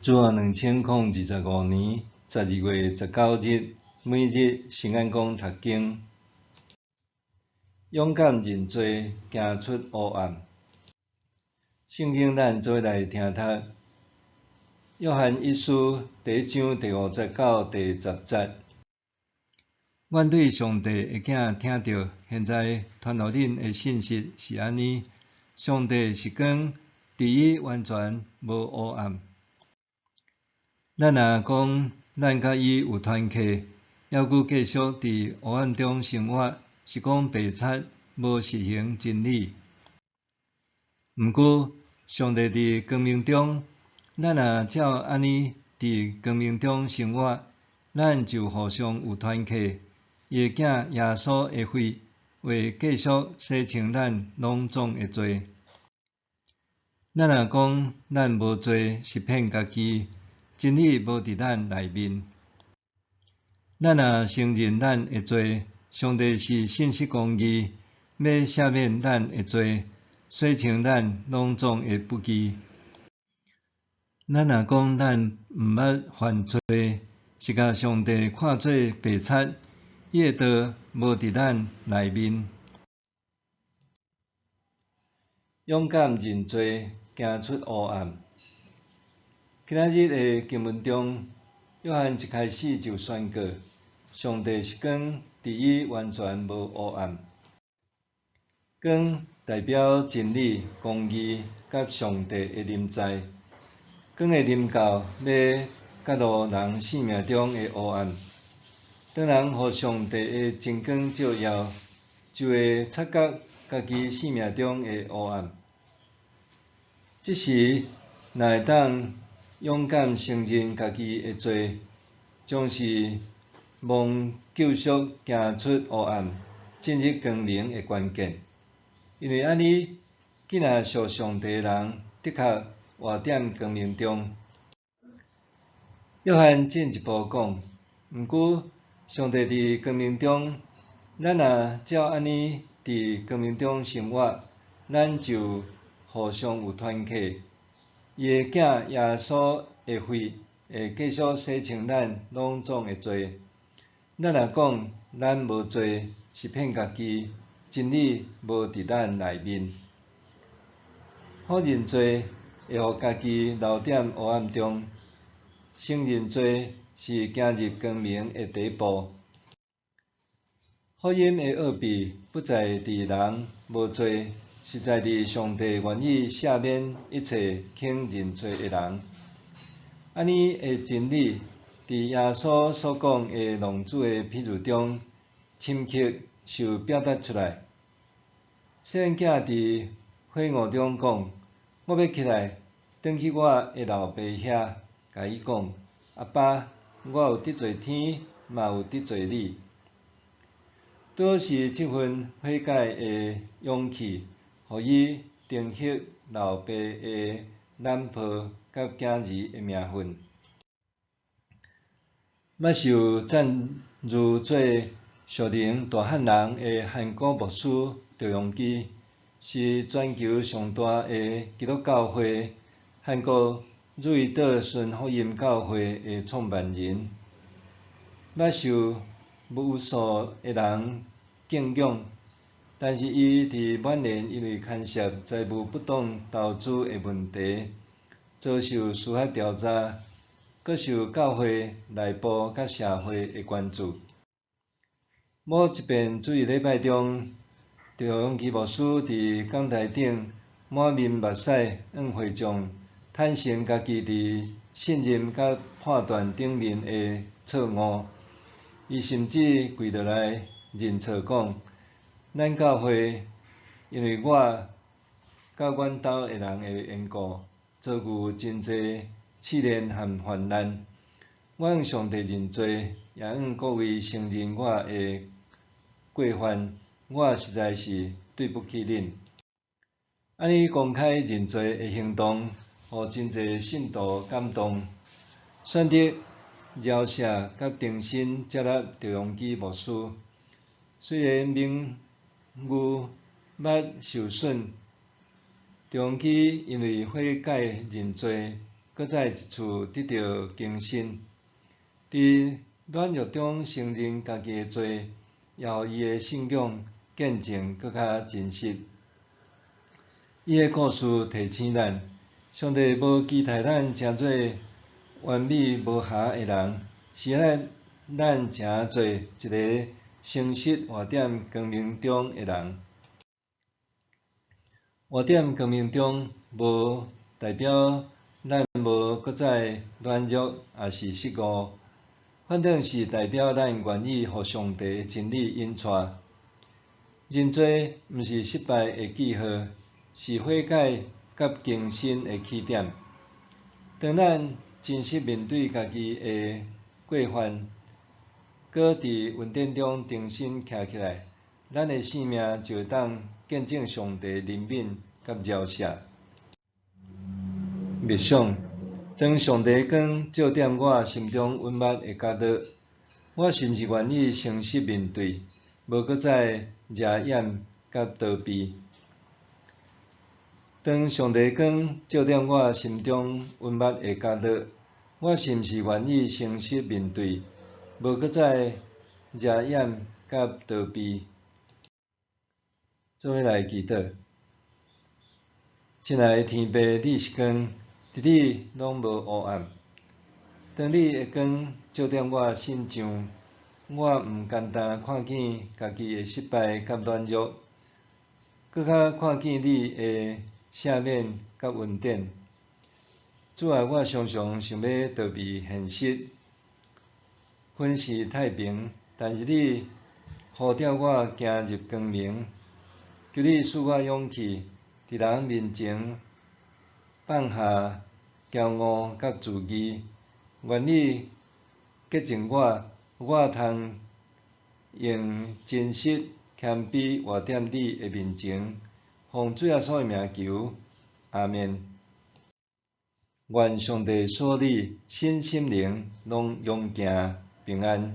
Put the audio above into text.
主後2025年12月19日，每日聖安講讀經，勇敢認罪，行出黑暗。聖經咱做伙來聽讀，約翰一書第一章第五節到第十節。阮對上帝的囝聽著，現在傳予恁的信息是按呢：上帝是光，佇伊完全無黑暗。咱若講咱佮伊有團契，猶閣繼續佇黑暗中生活，是講白賊，無實行真理。毋過，上帝佇光明中，咱若照按呢佇光明中生活，咱就互相有團契。伊的囝耶穌的血會繼續洗清咱攏總的罪。咱若講咱無罪，是騙家己，真理無佇咱內面。咱若承認咱的罪，上帝是信實公義，欲赦免咱的罪，洗清咱攏總的不義。咱若講咱毋捌犯罪，是共上帝看做白賊，伊的道無佇咱內面。勇敢認罪，行出黑暗。今仔日的經文中，約翰一開始就宣告：上帝是光，佇伊完全無黑暗。光代表真理、公義佮上帝的臨在。光的臨到，欲揭露人生命中的黑暗。當人予上帝的真光照耀，就會察覺家己生命中的黑暗。這時，若會當勇敢承認家己的罪，將是蒙救贖行出黑暗、進入光明的關鍵。因為按呢，囝仔屬上帝的人，的確活佇光明中。約翰進一步講，毋過上帝佇光明中，咱若照按呢佇光明中生活，咱就互相有團契。伊的囝耶穌的血會繼續洗清咱攏總的罪。咱若講咱無罪，是騙家己，真理無佇咱內面。否認罪會予家己留佇黑暗中，承認罪是行入光明的第一步。福音的奧秘不在佇人無罪，是在佇上帝願意赦免一切肯認罪的人。按呢的真理，佇耶穌所講的浪子的譬喻中，深刻受表達出來。細漢囝佇悔悟中講：我欲起來，轉去我的老爸遐，共伊講：阿爸，我有得罪天，嘛有得罪你。拄好是這份悔改的勇氣，予伊重獲老爸的攬抱佮囝兒的名分。捌受讚譽做屬靈大漢人的韓國牧師趙鏞基，是全球上大的基督教會韓國汝矣島純福音教會的創辦人，捌受無數的人敬仰，但是伊佇晚年因為牽涉財務不當投資的問題，遭受司法調查，閣受教會內部佮社會的關注。某一遍主日禮拜中，趙鏞基牧師佇講臺頂滿面目屎向會眾坦承家己佇信任佮判斷頂面的錯誤。伊甚至跪落來認錯，講：咱教會因為我佮阮兜的人的緣故，遭遇真濟試煉和患難。我向上帝認罪，也向各位承認我的過犯，我實在是對不起恁。按呢公開認罪的行動，予真濟信徒感動，選擇饒赦佮重新接納趙鏞基牧師。雖然名譽捌受損，趙鏞基因為悔改認罪，閣再一次得著更新。佇軟弱中承認家己的罪，也予伊的信仰見證閣較真實。伊的故事提醒咱，上帝無期待咱成做完美無瑕的人，是愛咱成做一个誠實活佇光明中的人。活佇光明中，無代表咱無閣再軟弱，抑是失誤，反轉是代表咱願意予上帝的真理引帶。認罪毋是失敗的記號，是悔改佮更新的起點。當咱真實面對家己的過犯，閣佇恩典中重新徛起來，咱的生命就會當見證上帝憐憫佮饒赦。默想，當上帝光照踮我心中隱密的角落，我是毋是願意誠實面對，無閣再遮掩佮逃避？當上帝光照踮我心中隱密的角落，我是毋是願意誠實面對，無閣再遮掩佮逃避？做伙來祈禱。親愛的天父，你是光，佇你攏無黑暗。當你的光照踮我身上，我毋干焦看見家己的失敗佮軟弱，閣較看見你的赦免佮恩典。主啊，我常常想欲逃避現實，粉飾太平，但是你呼召我行入光明，求你賜我勇氣，佇人面前放下驕傲佮自義，願你潔淨我，予我通用真實謙卑活佇你的面前，奉主耶穌的名求，阿們。願上帝賜你身心靈攏勇健平安。